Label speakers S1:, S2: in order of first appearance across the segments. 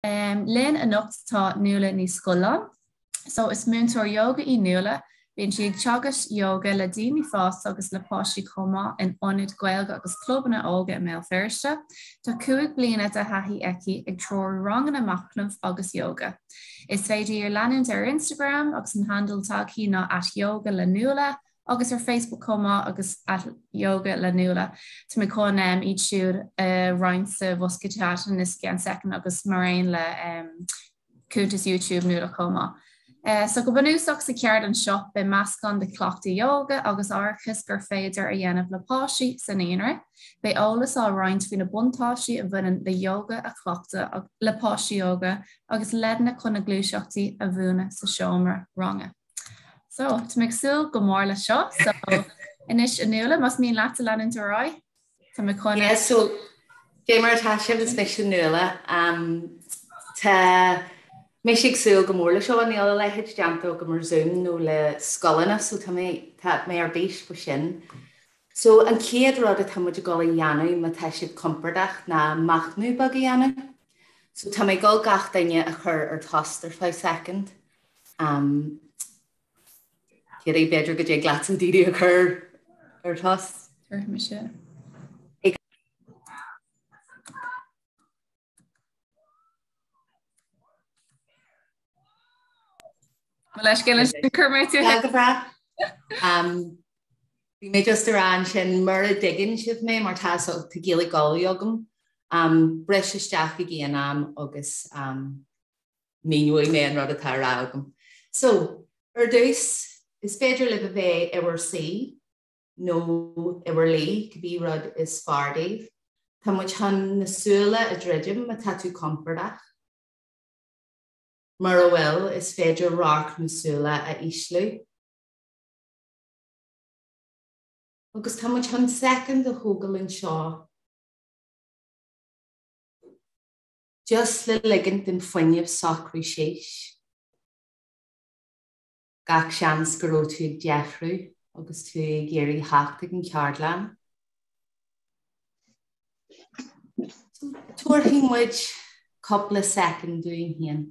S1: Linn anocht tá Nuala Ní Scoileáin. So is múinteoir ióga í Nuala. Bíonn sí ag teagasc ióga le daoine fásta agus le páistí chomh maith in ionaid Gaeilge agus clubanna óga i mBéal Feirste. Tá 5 bliana de thaithí aici ag treorú ranganna machnaimh agus ióga. Is féidir í a leanúint ar Instagram agus an handle atá aici ná @yoga le Nuala agus ar Facebook chomh maith agus at Yoga le Nuala. Tá mé chun iad siúd a roinnt sa bhosca chat anois i gceann soicind agus mar aon le cuntas YouTube Nuala chomh maith. So go bunúsach sa cheardlann seo beidh meascán de chleachtaí ióga agus aireachais gur féidir a dhéanamh le páistí sa naíonra. Beidh eolas á roinnt faoi na buntáistí a bhaineann le ióga a chleachtadh le páistí óga agus leideanna chun na gluaiseachtaí a mhúineadh sa seomra ranga. So, tá mé ag súil go mór leis seo. So, anois a Nuala, más mian leat a leanúint ar aghaidh, tá mé chun.
S2: Yeah, so, fé mar atá sibh, is mise Nuala. Um, tá mise ag súil go mór le seo, níl a leithéid déanta agam ar Zoom nó le scoileanna, so tá mé, tá mé ar bís faoi sin. So, an chéad rud atá muid ag dul a dhéanamh má tá sibh compordach ná machnamh beag a dhéanamh. So, tá mé ag dul gach duine a chur ar tost ar feadh soicind. Katie, b'fhéidir go dtig leatsa daoine a chur ar tost.
S1: Cuirfidh mise. Mo leithscéal chuir mé tú.
S2: Go breá. Bhí mé just a rá ansin mura dtuigeann sibh mé mar tá so tá Gaeilge Galway agam, bris isteach ag aon am agus míneoidh mé an rud atá á rá agam. So, ar dtús, is féidir libh a bheith i bhur suí nó i bhur luí, cibé rud is fearr daoibh. Tá muid chun na súile a dhruidim má tá tú compordach. Mura bhfuil, is féidir radharc na súile a ísliú. Agus tá muid chun soicind a thógáil anseo. Just le ligint don fuinneamh socrú síos. Gach seans go raibh tú ag deifriú agus tú ag iarraidh theacht ag an cheardlann. So, tabharfaidh muid cúpla soicind dúinn féin.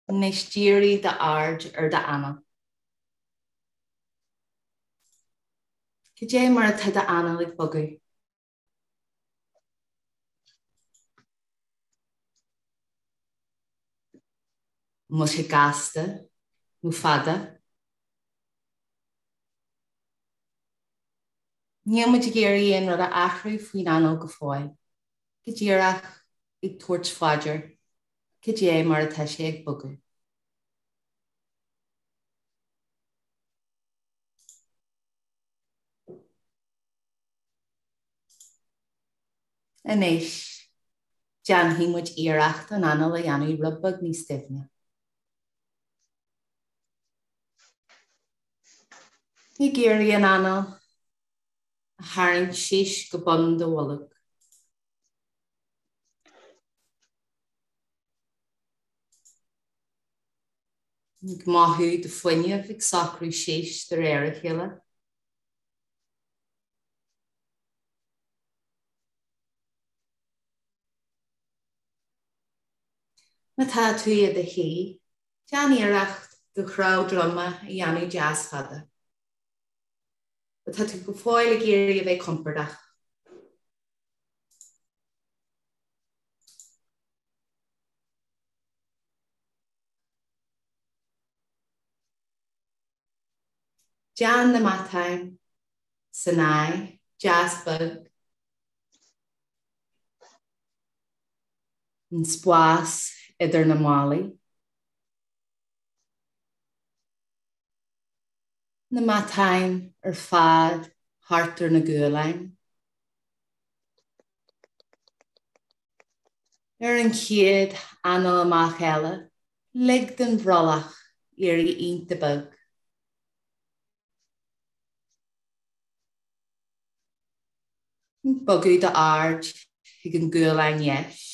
S2: Anois dírigh d'aird ar d'anáil. Cad é mar atá d'anáil ag bogadh? An bhfuil sé gasta nó fada? Níl muid ag iarraidh aon rud a athrú faoin anáil go fóill, go díreach ag tabhairt faoi dear cad é mar atá sé ag bogadh. Anois, déanfaidh muid iarracht an anáil a dhéanamh rud beag níos doimhne. Ag iarraidh an anáil a tharraingt síos go bun do bholg. Ag mothú do fuinneamh ag socrú síos de réir a chéile. Má tá tú i do shuí, déan iarracht do chrobh droma a dhéanamh deas fada. Má tá tú go fóill ag iarraidh a bheith compordach. Déan na matáin san aghaidh deas bog. An spás idir na malaí. Na matáin ar fad thart ar na gualainn. Ar an chéad anáil amach eile, lig don bhrollach éirí iontach beag. Bogadh d'aird chuig an gualainn dheis.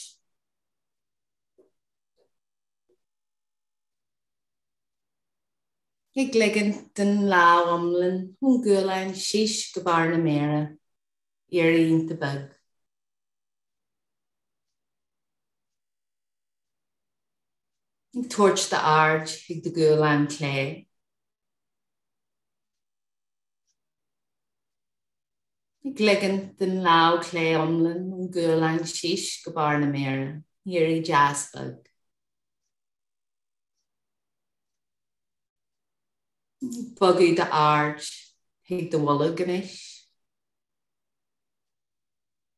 S2: Ag ligint don lámh iomlán ón gualainn síos go barr na méire, éirí iontach beag. Ag tabhairt d'aird chuig do ghualainn clé. Ag ligint don lámh clé iomlán ón gualainn síos go barr na méire, éirí deas bog. Ag bogadh d'aird chuig do bholg anois.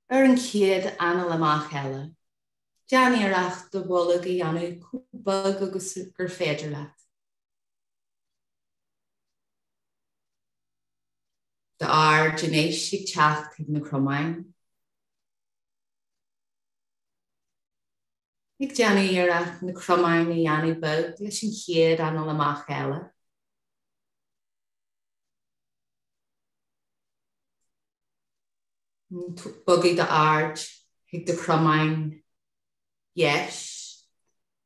S2: Ar an chéad anáil amach eile, déan iarracht do bholg a dhéanamh chomh bog agus gur féidir leat. D'aird anois ag teacht chuig na cromáin. Ag déanamh iarracht na cromáin a dhéanamh bog leis an chéad anáil amach eile. Bogadh d'aird chuig do chromáin dheis,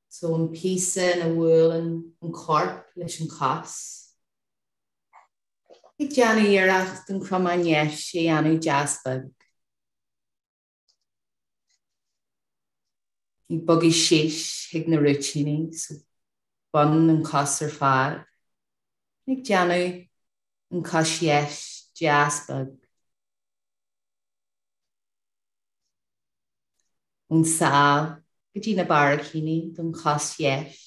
S2: so an píosa ina bhuaileann an corp leis an chos. Ag déanamh iarracht an cromán dheis a dhéanamh deas bog. Ag bogadh síos chuig na rúitíní, so bun an cos ar fad. Ag déanamh an cos dheis deas bog. Ón sál go dtí na barraicíní don chos dheis.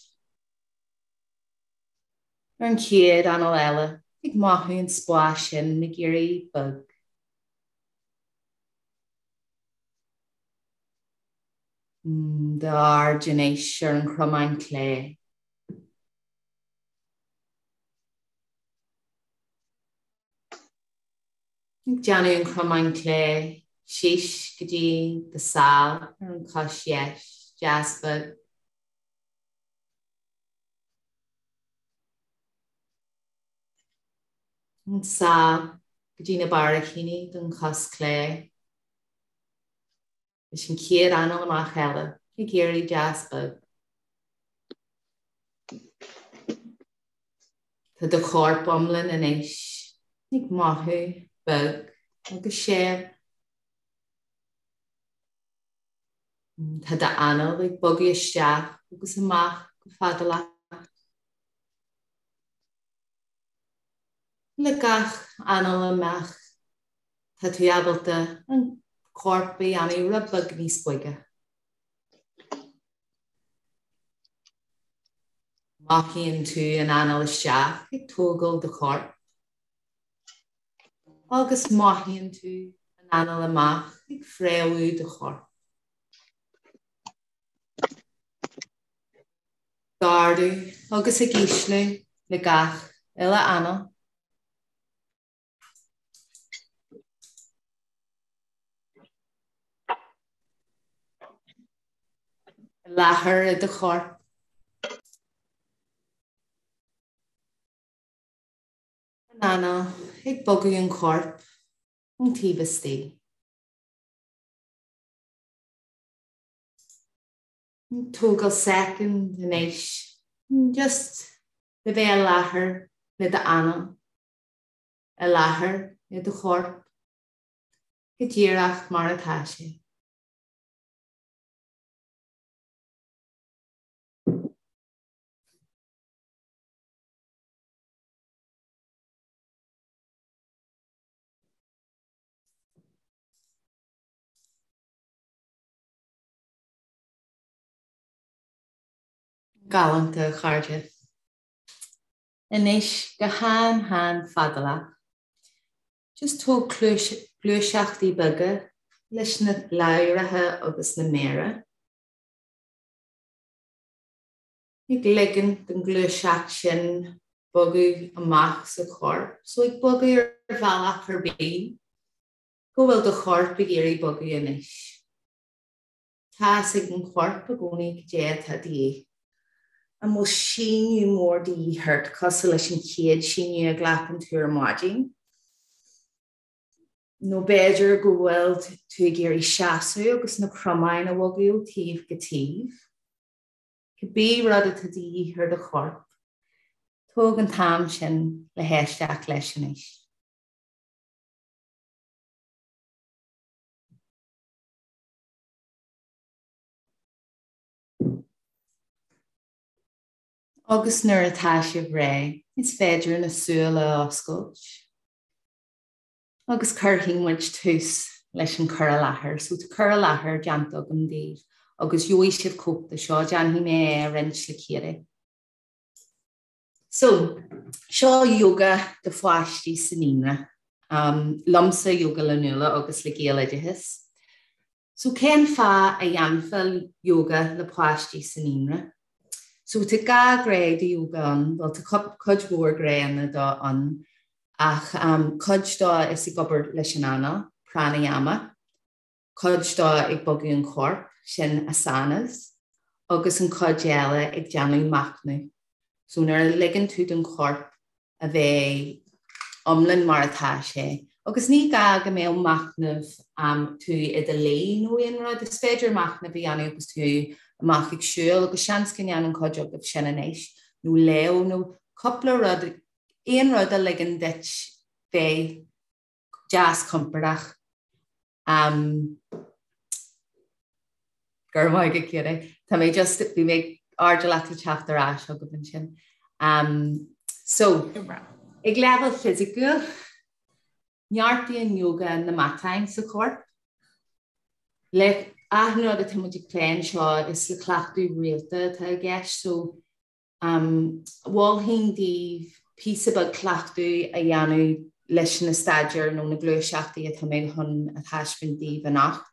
S2: Ar an chéad anáil eile, ag mothú an spás sin ag éirí bog. D'aird anois ar an chromán clé. Ag déanamh an chromán clé síos go dtí do sál ar an chos dheis, deas bog. An sál go dtí na barraicíní don chos clé. Leis an chéad anáil amach eile, ag éirí deas bog. Tá do chorp iomlán anois ag mothú bog agus séimh. Tá d'anáil ag bogadh isteach agus amach go fadálach. Le gach anáil amach, tá tú ábalta an corp a dhéanamh rud beag níos boige. Mothaíonn tú an anáil isteach ag tógáil do choirp agus mothaíonn tú an anáil amach ag fréamhú do choirp. Ag ardú agus ag ísliú le gach uile anáil. I láthair i do chorp. An anáil ag bogadh an choirp ón taobh istigh. Tógáil soicind anois just le bheith i láthair le d'anáil, i láthair le do chorp, go díreach mar atá sé. Galánta, a chairde. Anois, go han-han fadálach, just tóg gluaiseachtaí beaga leis na ladhracha agus na méara. Ag ligean don ghluaiseacht sin bogadh amach sa chorp, so ag bogadh ar bhealach ar bith go bhfuil do chorp ag iarraidh bogadh anois. Tá a fhios ag an chorp i gcónaí cad é atá de dhíth. An bhfuil síneadh mór de dhíth ort cosúil leis an chéad síneadh a ghlacann tú ar maidin? Nó b'fhéidir go bhfuil tú ag iarraidh seasamh agus na cromáin a bhogadh ó taobh go taobh? Cibé rud atá de dhíth ar do chorp. Tóg an t-am sin le héisteacht leis anois. Agus nuair atá sibh réidh, is féidir na súile a oscailt agus cuirfidh muid tús leis an cur i láthair. So tá cur i láthair déanta agam daoibh agus gheobhaidh sibh cóip de seo, déanfaidh mé é a roinnt le Katie. So, seo yoga do pháistí sa naíonra. Liomsa Yoga le Nuala agus le Gaeloideachas. So cén fáth a dhéanfá yoga le páistí sa naíonra? So tá gach gné de yoga ann, bhuel tá cuid mhór gnéanna dó ann ach cuid dó is ag obair leis an anáil, pranayama, cuid dó ag bogadh an choirp, sin asanas, agus an chuid eile ag déanamh machnamh. So nuair a ligeann tú don chorp a bheith iomlán mar atá sé, agus ní gá go mbeadh machnamh tú i do luí nó aon rud, is féidir machnamh a dhéanamh agus tú amach ag siúl, agus seans go ndéanann cuid agaibh sin anois, nó léamh nó cúpla rud, aon rud a ligeann duit bheith deas compordach. Go raibh maith agat Katie. Tá mé just, bhí mé airdeallach le teacht ar ais chugaibh ansin. So, ag leibhéal fisiciúil, neartaíonn yoga na matáin sa chorp. Le achan rud atá muid ag plé anseo, is le cleachtadh rialta atá i gceist, so Mholfainn daoibh píosa beag cleachtadh a dhéanamh leis na staidéir nó na gluaiseachtaí atá mé chun a thaispeáint daoibh anocht.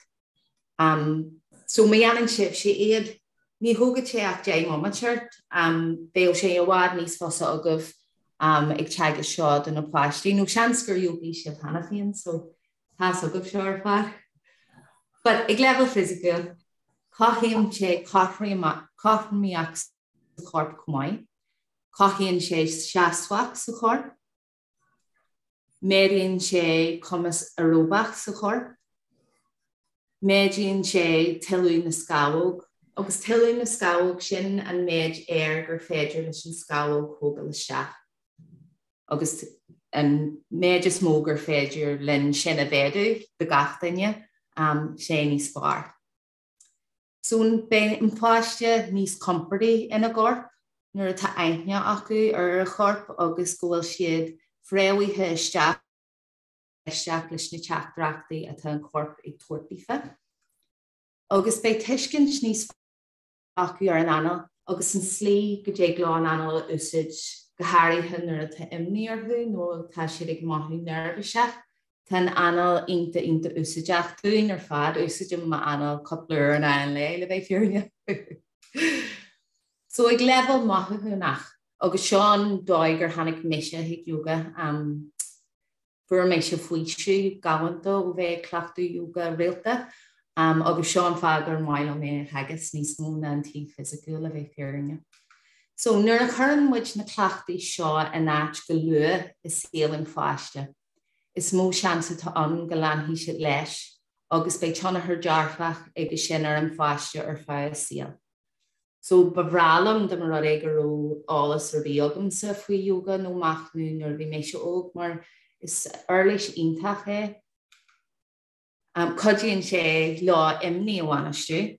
S2: So má dhéanann sibhse iad, ní thógfaidh sé ach 10 mbomaite ort, bheadh sé i bhfad níos fusa agaibh ag teagasc seo do na páistí, nó seans gur yogaí sibh cheana féin, so tá's agaibh seo ar fad. But ag leibhéal fisiciúil, cothaíonn sé cothromaíocht sa chorp chomh maith. Cothaíonn sé seasmhacht sa chorp. Méadaíonn sé cumas aeróbach sa chorp. Méadaíonn sé toilleadh na scamhóg, agus toilleadh na scamhóg sin an méid aeir gur féidir leis an scamhóg thógáil isteach. Agus an méid is mó gur féidir linn sin a mhéadú do gach duine, sé níos fearr. So beidh an páiste níos compordaí ina gcorp nuair atá aithne acu ar a chorp agus go bhfuil siad fréamhaithe isteach isteach leis na teachtaireachtaí atá an corp ag tabhairt daofa. Agus beidh tuiscint níos acu ar an anáil agus an tslí go dtig leo an anáil a úsáid, go háirithe nuair atá imní orthu nó tá siad ag mothú neirbhíseach. Tá an anáil iontach iontach úsáideach dúinn ar fad. Úsáidim m'anáil cúpla uair in aghaidh an lae, le bheith fírinneach. So ag leibhéal mothúchánach, agus seo an dóigh gur tháinig mise chuig yoga, fuair mise faoiseamh galánta ó bheith ag cleachtadh yoga rialta, agus seo an fáth gur maith liom é a theagasc níos mó ná an taobh fisiciúil, le bheith fírinneach. So nuair a chuireann muid na cleachtaí seo in áit go luath i saol an pháiste, is mó seans atá ann go leanfaidh siad leis agus beidh tionchar dearfach aige sin ar an pháiste ar feadh a saoil. So ba bhreá liom dá mba rud é go raibh eolas ar bith agamsa faoi yoga nó machnamh nuair a bhí mise óg mar is uirlis iontach é. Cuidíonn sé leo imní a bhainistiú.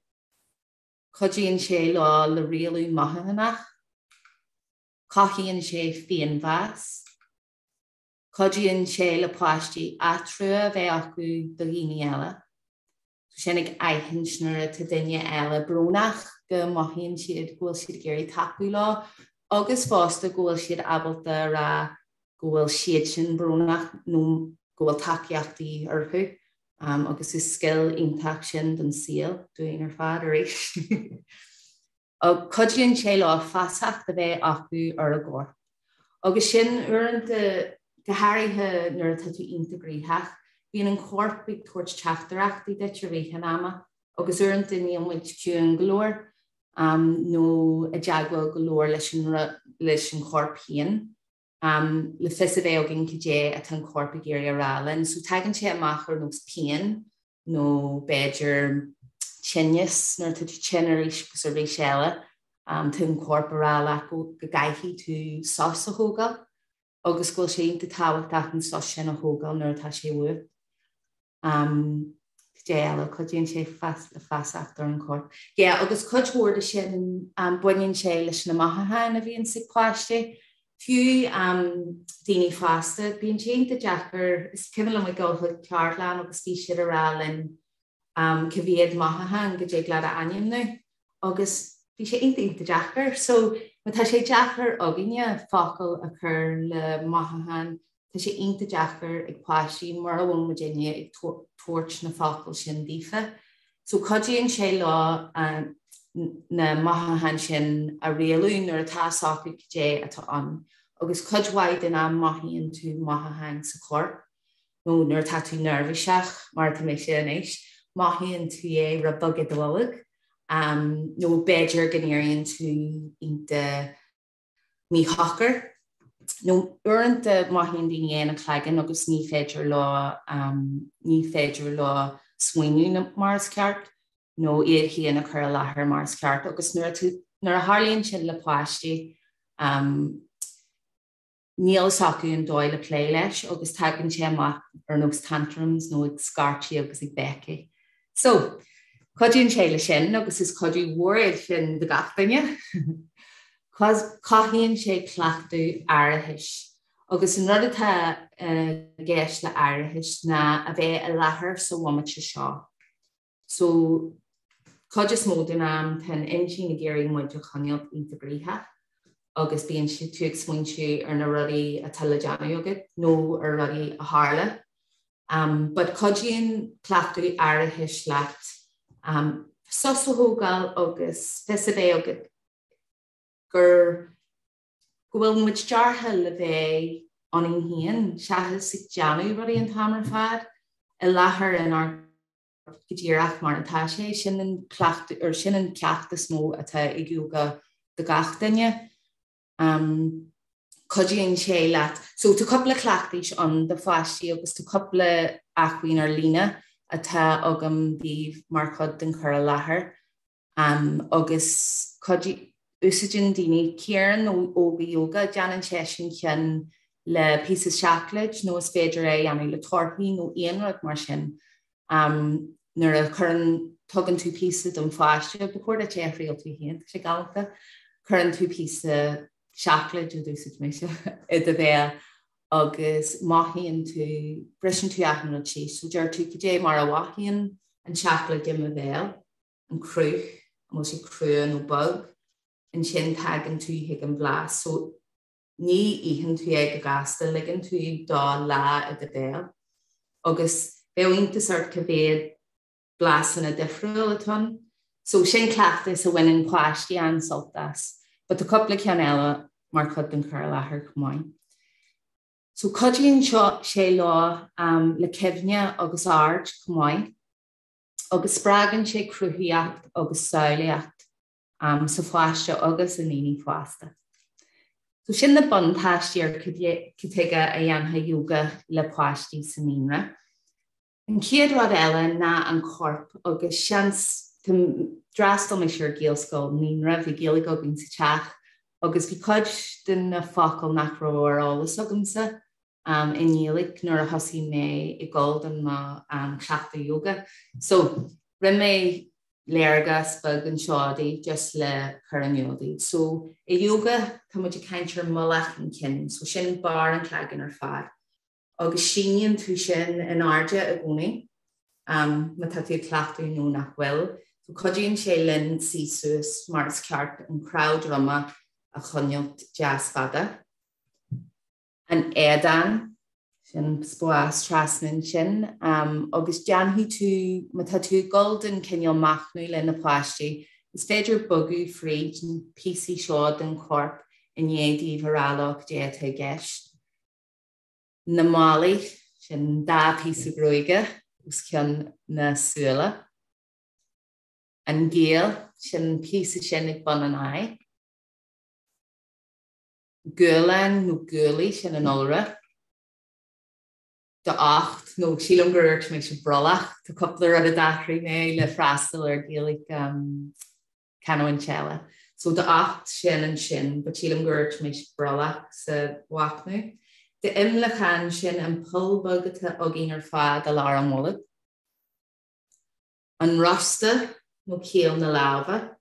S2: Cuidíonn sé leo le rialú mothúchánach. Cothaíonn sé féinmheas. Cuidíonn sé le páistí atrua a bheith acu do dhaoine eile. Sin ag aithint nuair atá duine eile brónach go mothaíonn siad go bhfuil siad ag iarraidh tacú leo agus fosta go bhfuil siad ábalta a rá go bhfuil siad sin brónach nó go bhfuil tacaíocht de dhíth orthu agus is scil iontach sin don saol dúinn ar fad arís. Cuidíonn sé leo feasacht a bheith acu ar a gcorp. Agus sin, uaireanta, go háirithe nuair atá tú iontach gnoitheach, bíonn an corp ag tabhairt teachtaireachtaí duit i rith an ama agus uaireanta níl muid ciúin go leor nó i dteagmháil go leor leis an leis an chorp féin. le fios a bheith againn cad é atá an corp ag iarraidh a rá linn. So tagann sé amach ar nós pian nó b'fhéidir tinneas nuair atá tú tinn arís agus arís eile. Tá an corp ag rá leat go gcaithfidh tú sos a thógáil agus go bhfuil sé iontach tábhachtach an sos sin a thógáil nuair atá sé uait. Cad é eile, cuidíonn sé le feasacht ar an chorp. Yeah, agus cuid mhór de sin baineann sé leis na mothúcháin a bhíonns ag páistí. Fiú daoine fásta, bíonn sé iontach deacair, is cuimhin liom ag dul chuig ceardlann agus bhí siad ag rá linn cá mhéad mothúchán go dtig leat a ainmniú agus bhí sé iontach iontach deacair. So má tá sé deacair againne focal a chur le mothúcháin, tá sé iontach deacair ag páistí mura bhfuil muidinne ag tabhairt na focail sin daofa. So cuidíonn sé leo na mothúcháin sin a rialú nuair atá a fhios acu cad é atá ann. Agus cuid mhaith den am mothaíonn tú mothúcháin sa chorp. nó nuair atá tú neirbhíseach, mar atá mise anois, mothaíonn tú é rud beag i do bholg, nó b'fhéidir go n-éiríonn tú iontach míshocair, nó uaireanta mothaíonn daoine é ina gcloigeann agus ní féidir leo, ní féidir leo smaoineamh mar is ceart, nó iad féin a chur i láthair mar is ceart. Agus nuair a tharlaíonn sin le páistí, níl fhios acu an dóigh le plé leis agus tagann sé amach ar nós tantrums nó ag scairtigh agus ag béicigh. So, cuidíonn sé le sin agus is cuidiú mhór é sin do gach duine. Cothaíonn sé cleachtadh aireachais agus an rud atá i gceist le aireachas ná a bheith i láthair sa bhomaite seo. So, cuid is mó den am tá an intinn ag iarraidh muid a choinneáil iontach gnoitheach agus bíonn tú ag smaointiú ar na rudaí atá le déanamh agat nó ar rudaí a tharla. Um, but cuidíonn cleachtadh aireachais leat um, sos a thógáil agus fios a bheith agat gur go bhfuil muid deartha le bheith ionainn féin seachas ag déanamh rudaí an t-am ar fad i láthair inár go díreach mar atá sé, sin an cleachtadh, or sin an ceacht is mó atá ag ióga do gach duine. Cuidíonn sé leat. So tá cúpla cleachtais ann do pháistí agus tá cúpla acmhainn ar líne atá agam daoibh mar chuid den chur i láthair. Agus cuid, úsáideann daoine, Ciarán ó Óga Yoga, déanann seisean ceann le píosa seacláid nó is féidir é a dhéanamh le torthaí nó aon rud mar sin. Nuair a chuireann, tugann tú píosa don pháiste, ba chóir duit é a thriail tú féin, tá sé galánta, cuireann tú píosa seacláid, a d'úsáid mise, i do bhéal agus mothaíonn tú, briseann tú achan rud síos. So deir tú, cad é mar a mhothaíonn an tseacláid i mo bhéal? an cruth, an bhfuil sé crua nó bog, ansin tagann tú chuig an bhlas. So ní itheann tú é go gasta, ligeann tú dó leá i do bhéal. Agus bheadh iontas ort cá mhéad blasanna difriúil atá ann. So sin cleachtas a bhaineann páistí an-sult as. But tá cúpla ceann eile mar chuid den chur i láthair chomh maith. So cuidíonn seo sé leo le cuimhne agus aird chomh maith. agus spreagann sé cruthaíocht agus samhlaíocht sa pháiste agus i ndaoine fásta. So sin na buntáistí ar cad tuige a dhéanfá ióga le páistí sa naíonra. An chéad rud eile ná an corp agus seans, d'fhreastail mise ar Ghaelscoil naíonra, bhí Gaeilge againn sa teach agus bhí cuid de na focail nach raibh ar eolas agamsa i nGaeilge nuair a thosaigh mé ag dul don mo chleachtadh yoga. So, rinne mé léargas beag anseo daoibh just le cur in iúl daoibh. So, i yoga tá muid ag caint ar mullach an chinn, so sin barr an chloiginn ar fad. Agus síneann tú sin in airde i gcónaí, má tá tú ag cleachtadh nó nach bhfuil. So cuidíonn sé linn suí suas mar is ceart, an crabhadh droma a choinneáil deas fada. an fheadán, sin spás trasna ansin, agus déanfaidh tú, má tá tú ag dul don cineál machnamh le na páistí, is féidir bogadh fríd na píosaí seo den chorp i ndiaidh daoibh a rá leo cad é atá i gceist. Na malaí, sin dá phíosa gruaige os cionn na súile. An giall, sin an píosa sin ag bun an aghaidh. Gualainn nó guaillí, sin an iolra. D'ucht, nó sílim gur dhúirt mise brollach, tá cúpla rud a d'athraigh mé le freastal ar Ghaeilge canúint eile. So d'ucht sin ansin, but sílim gur dhúirt mé brollach sa mhachnamh. D'imleacán sin an poll beag atá againn ar fad i lár an bhoilg. An rosta nó caol na láimhe.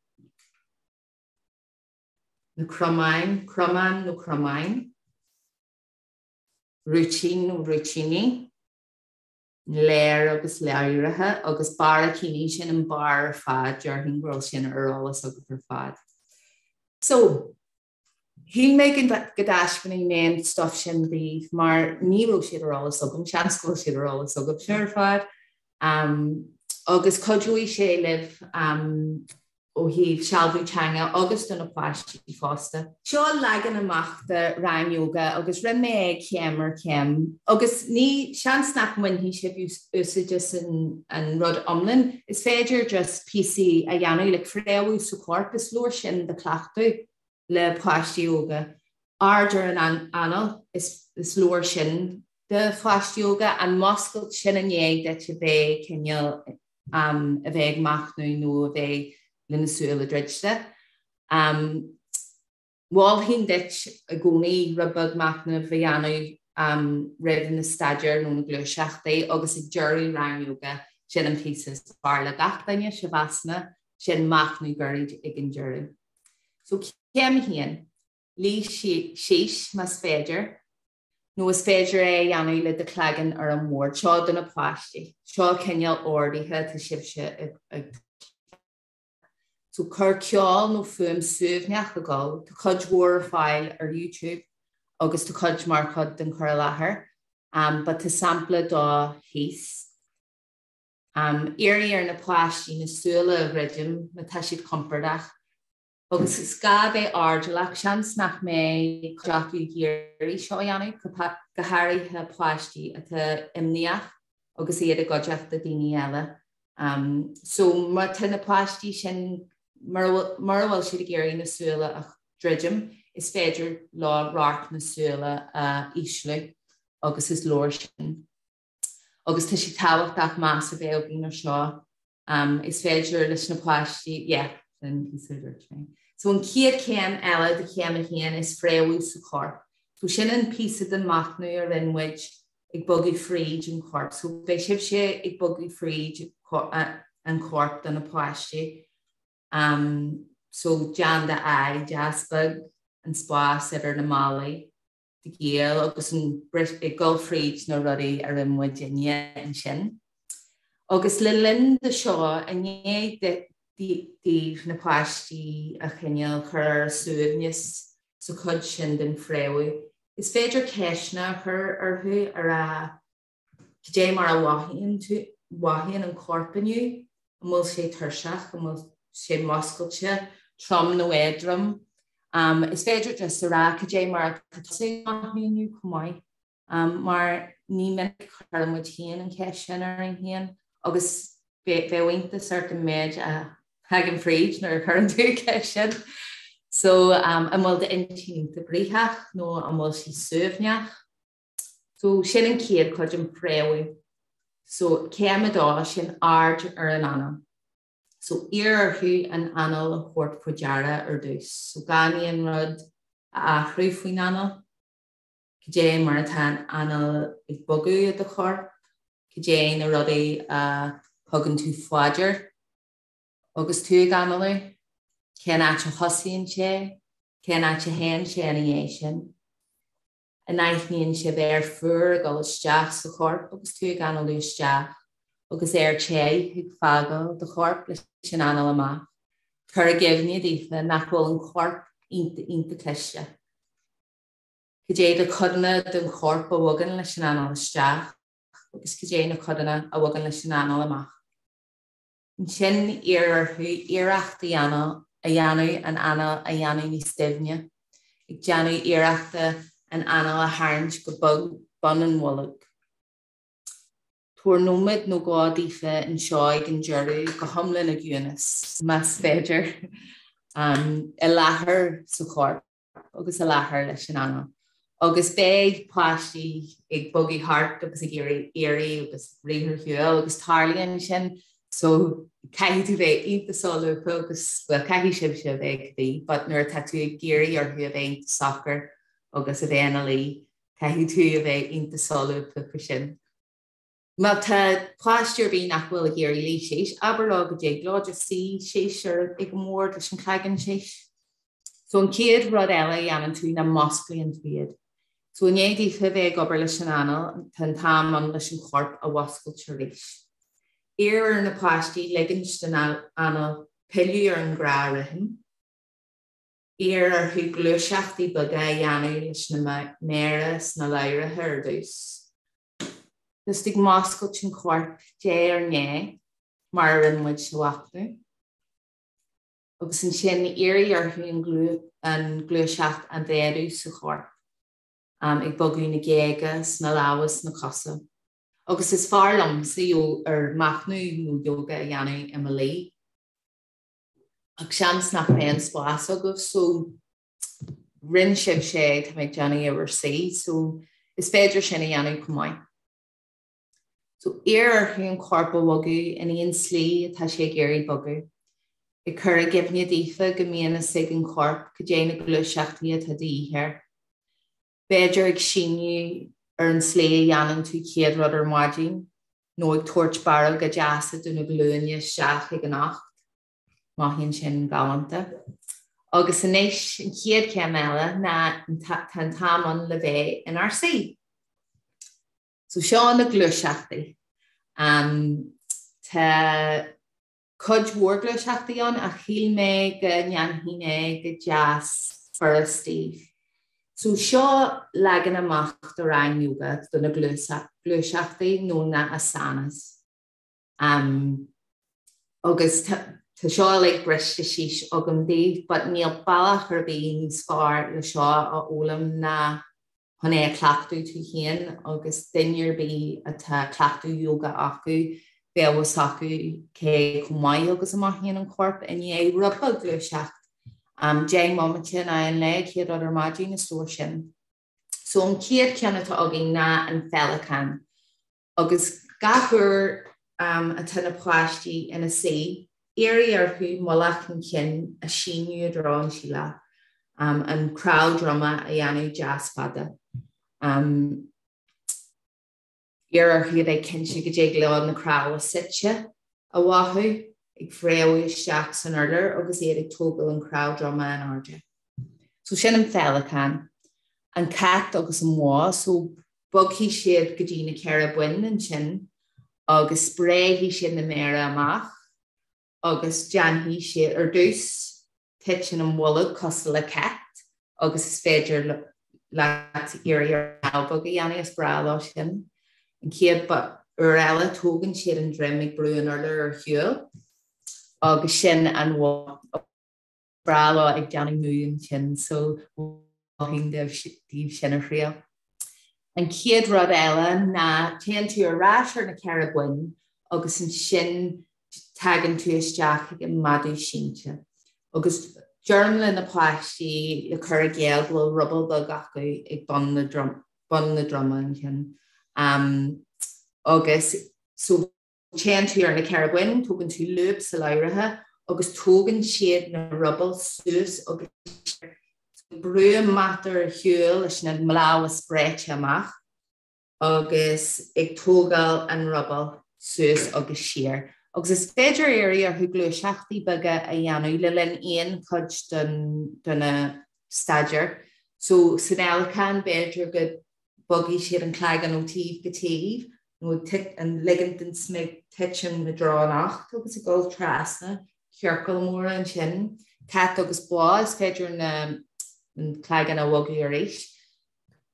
S2: Na cromáin, cromán nó cromáin. Rúitín nó rúitíní. Léir agus léirithe agus barraicíní, sin an barr ar fad, déarfainn go bhfuil sin ar eolas agaibh ar fad. So, shíl mé go dtaispeánfaidh mé an stuff sin daoibh mar ní raibh siad ar eolas agam, seans go bhfuil siad ar eolas agaibhse ar fad. Um, agus cuideoidh sé libh um, ó thaobh sealbhú teanga agus do na páistí fosta. Seo leagan amach de rang ióga agus rinne mé é céim ar chéim agus ní, seans nach mbainfidh sibh úsáid as an rud iomlán, is féidir just píosaí a dhéanamh, like fréamhú sa chorp, is leor sin do chleachtadh le páistí óga. Aird ar an anáil, is leor sin do pháistí óga, an muscailt sin i ndiaidh duit a bheith cineál a bheith ag machnamh nó a bheith le na súile druidte. Mholfainn duit i gcónaí rud beag machnaimh a dhéanamh roimh na staidéir nó na gluaiseachtaí agus ag deireadh rang ióga, sin an píosa is fearr le gach duine, Shavasana, sin machnamh gairid ag an deireadh. So céim a haon, luí síos más féidir. Nó is féidir é a dhéanamh le do chloigeann ar an mbord. Seo do na páistí. Seo cineál orduithe atá sibhse ag So cuir ceol nó fuaim suaimhneach ag dul. Tá cuid mhór ar fáil ar YouTube agus tá cuid mar chuid den chur i láthair. Um, but tá sampla dó thíos. Um, iarraidh ar na páistí na súile a dhruidim má tá siad compordach. Agus is gá bheith airdeallach, seans nach mbeidh cuid acu ag iarraidh seo a dhéanamh, go háirithe páistí atá imníoch agus iad i gcuideachta daoine eile. So má tá na páistí sin, mura bhfuil siad ag iarraidh na súile a dhruidim, is féidir leo radharc na súile a ísliú agus is leor sin. Agus tá sé tábhachtach meas a bheith againn ar seo. Is féidir leis na páistí, yeah, sin píosa a dúirt mé. So an chéad chéim eile de chéim a haon is fréamhú sa chorp. So sin an píosa den machnamh a rinne muid ag bogadh fríd an chorp. So beidh sibhse ag bogadh fríd an chorp do na páistí. Um, so déan d'aghaidh deas bog, an spás idir na malaí. do ghiall agus an ag dul fríd na rudaí a rinne muidinne ansin. Agus le linn de seo, i ndiaidh daoibh na páistí a choinneáil, chur ar a suaimhneas sa chuid sin den fréamhú, is féidir ceisteanna a chur orthu a rá Cad é mar a mhothaíonn tú, mhothaíonn an corp inniu? An bhfuil sé tuirseach? An bhfuil sé muscailte, trom nó éadrom? Is féidir just a rá cad é mar atá tusa ag mothú inniu chomh maith. Mar ní minic a chuireann muid féin an cheist sin orainn féin agus bheadh iontas ort an méid a thagann fríd nuair a chuireann tú an cheist sin. So an bhfuil d'intinn iontach gnoitheach nó an bhfuil sí suaimhneach? So sin an chéad chuid, an fréamhú. So céim a dó, sin aird ar an anáil. So iarr orthu an anáil a thabhairt faoi deara ar dtús. So gan aon rud a athrú faoin anáil. Cad é mar atá an anáil ag bogadh i do chorp? Cad é na rudaí a thugann tú faoi dear agus tú ag análú? Cén áit a thosaíonn sé? Cén áit a théann sé ina dhiaidh sin? An aithníonn sibh aer fuar ag dul isteach sa chorp agus tú ag análú isteach, agus aer te ag fágáil do choirp leis an anáil amach? Cuir i gcuimhne daofa nach bhfuil an corp iontach iontach cliste. Cad é na codanna den chorp a bhogann leis an anáil isteach agus cad é na codanna a bhogann leis an anáil amach? Ansin iarr orthu iarracht a dhéanamh an anáil a dhéanamh níos doimhne, ag déanamh iarrachta an anáil a tharraingt go bog bun an bhoilg. Tabhair nóiméad nó dhó daofa anseo ag an deireadh go hiomlán i gciúnas, más féidir, i láthair sa chorp. agus i láthair leis an anáil. Agus beidh páistí ag bogadh thart agus ag iarraidh éirí agus rith ar shiúl agus tarlaíonn sin. So caithfidh tú bheith iontach solúbtha agus, bhuel, caithfidh sibhse a bheith cibé, but nuair atá tú ag iarraidh orthu a bheith iontach socair agus a bheith ina luí, caithfidh tú a bheith iontach solúbtha faoi sin. Má tá páiste ar bith nach bhfuil ag iarraidh luí síos, abair leo go dtig leo just suí síos ar ag an mbord leis an cloigeann síos. So an chéad rud eile a dhéanann tú ná musclaíonn tú iad. So i ndiaidh daofa bheith ag obair leis an anáil, tá an t-am ann leis an chorp a mhuscailt arís. Iarr ar na páistí ligint den anáil pilleadh ar an ghnáth-rithim. Iarr orthu gluaiseachtaí beaga a dhéanamh leis na méara 's na ladhracha ar dtús. Just ag muscailt an choirp diaidh ar ndiaidh, mar a rinne muid sa mhachnamh. Agus ansin iarraidh orthu an ghluaiseacht a mhéadú sa chorp, ag bogadh na géaga 's na lámha 's na cosa. Agus is fearr liomsa ar machnamh nó yoga a dhéanamh i mo luí. Ach seans nach mbeidh an spás agaibh so rinne sibhse é, tá mé ag déanamh i bhur suí so is féidir sin a dhéanamh chomh maith. So iarr orthu an corp a bhogadh in aon slí atá sé ag iarraidh bogadh. Ag cur i gcuimhne daofa go mbíonn fhios ag an chorp cad é na gluaiseachtaí atá de dhíth air. B'fhéidir ag síneadh ar an tslí a dhéanann tú chéad rud ar maidin, nó ag tabhairt barróga deasa do na glúine isteach ag an ucht. Mothaíonn sin galánta. Agus anois an chéad chéim eile ná tá an t-am ann le bheith inár suí. So seo na gluaiseachtaí. Tá cuid mhór gluaiseachtaí ann ach shíl mé go ndéanfainn é go deas furast daoibh. So seo leagan amach do rang yoga do na gluaiseachtaí nó na asanas. Agus tá seo uilig briste síos agam daoibh but níl bealach ar bith níos fearr le seo a fhoghlaim ná chun é a chleachtadh tú féin agus duine ar bith atá cleachtadh yoga acu, bheadh fhios acu cé chomh maith agus a mothaíonn an corp i ndiaidh rud beag gluaiseacht. 10 mbomaite in aghaidh an lae, chéad rud ar maidin, is leor sin. So an chéad cheann atá againn ná an féileacán. Agus gach uair atá na páistí ina suí, iarraidh orthu mullach an chinn a síneadh i dtreo an tsíleá, an cnámh droma a dhéanamh deas fada. Iarr orthu a bheith cinnte go dtig leo na cnámha suite a mhothú, ag fréamhú isteach san urlár agus iad ag tógáil an chnámh droma in airde. So sin an féileacán. An cat agus an bhó, so Bogfaidh siad go dtí na 4 boinn ansin agus spréifidh siad na méara amach agus déanfaidh siad, ar dtús, titeann an bholg cosúil le cat agus is féidir leat iarraidh ar beag a dhéanamh, is breá leo sin. An chéad uair eile, tógann siad an droim ag brú an urláir ar shiúl agus sin an bhó. breá leo ag déanamh mú ansin so mholfainn daoibh sin a thriail. An chéad rud eile ná téann tú ar ais ar na 4 boinn agus ansin tagann tú isteach ag an madadh sínte agus deirim le na páistí le cur i gcéill go bhfuil ruball beag acu ag bun na bun na droma ansin agus so Téann tú ar na 4 boinn, tógann tú lúb sa ladhracha agus tógann siad na rubaill suas agus siar. So brú an mata ar shiúl leis na lámha spréite amach agus ag tógáil an ruball suas agus siar. Agus is féidir iarraidh orthu gluaiseachtaí beaga a dhéanamh le linn aon chuid den de na staidéir. So san fhéileacán b'fhéidir go bogfaidh siad an cloigeann ó taobh go taobh nó ag ligint den smig titim i dtreo an ucht agus ag dul trasna ciorcail móra ansin. Cat agus bó, is féidir na an cloigeann a bhogadh arís.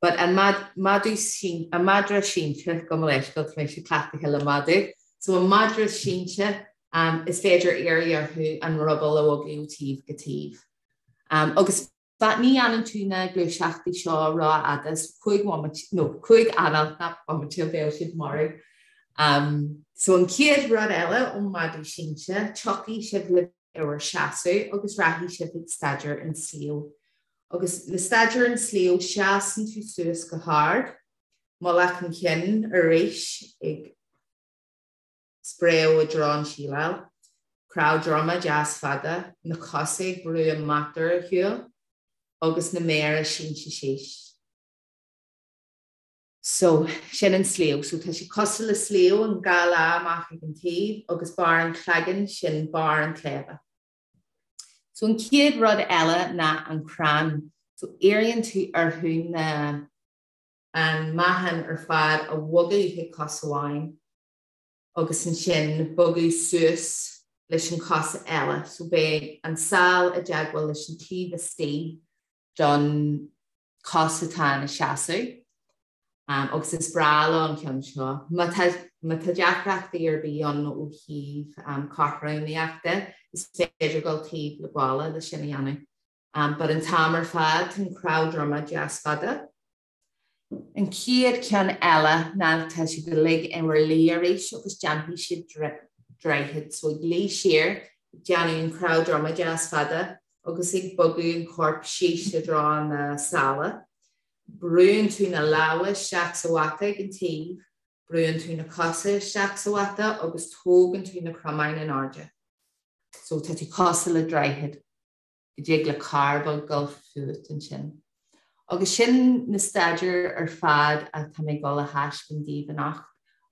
S2: But an madadh sín, an madra sínte, gabh mo leithscéal, tá mise cleachtaithe le madadh. So an madra sínte, um, is féidir iarraidh orthu an ruball a bhogadh ó taobh go taobh. Um, agus But ní dhéanann tú na gluaiseachtaí seo rófhada, so 5 bhomaite, nó 5 anáil, nach bomaite, bheadh siad marbh. Um, so an chéad rud eile ón madadh sínte, tiocfaidh sibh le bheith ar bhur seasamh agus rachaidh sibh ag staidéar an sliabh. Agus le staidéar an sliabh, seasann tú suas go hard, mullach an chinn arís ag. Spréadh i dtreo an tsíleáil. Crobh droma deas fada, na cosa ag brú an mata ar shiúl agus na méara sínte síos. So, sin an sliabh. So, tá sé cosúil le sliabh, an dá lámh amach ag an taobh agus barr an chloigeann, sin barr an tsléibhe. So, an chéad rud eile ná an crann. So, iarrann tú orthu na, an meáchan ar fad a bhogadh chuig cos amháin agus ansin bogadh suas leis an chos eile. So, beidh an sál i dteagmháil leis an taobh istigh don cos atá ina seasamh agus is breá leo an ceann seo. Má tá má tá deacrachtaí ar bith ann ó thaobh cothromaíochta, is féidir dul taobh le balla le sin a dhéanamh. But an t-am ar fad tá an crobh droma deas fada. An chéad cheann eile ná tá siad uilig ina luí arís agus déanfaidh siad droichead. So ag luí siar, ag déanamh an crobh droma deas fada agus ag bogadh an corp síos i dtreo na sála. Brúnn tú na lámha isteach sa mhata ag an taobh, brúnn tú na cosa isteach sa mhata agus tógann tú na cromáin in airde. So tá tú cosúil le droichead. go dtig le carr beag dul fút ansin. Agus sin na staidéir ar fad atá mé ag dul a thaispeáint daoibh anocht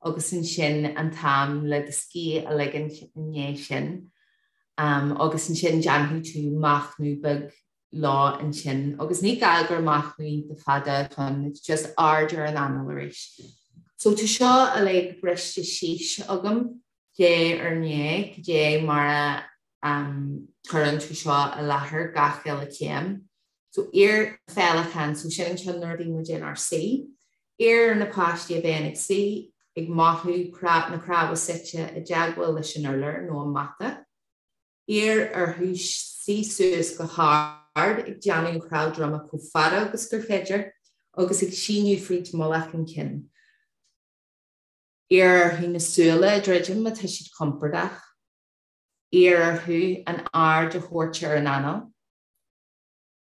S2: agus ansin an t-am le do scíth a ligint i ndiaidh sin agus ansin déanfaidh tú machnamh beag leo ansin agus ní gá gur machnamh iontach fada atá ann, it's just aird ar an anáil arís. So tá seo uilig briste síos agam diaidh ar ndiaidh, cad é mar a Cuireann tú seo i láthair gach uile chéim. So iarr féileacán, so sin an ceann nuair a bhí muid inár suí. Iarr ar na páistí a bheith ina suí ag mothú na cnámha suite i dteagmháil leis an urlár nó an mata. Iarr orthu suí suas go hard ag déanamh an chrobh droma chomh fada agus gur féidir agus ag síneadh fríd mullach an chinn. Iarr orthu na súile a dhruidim má tá siad compordach. Iarr orthu an aird a thabhairt ar an anáil.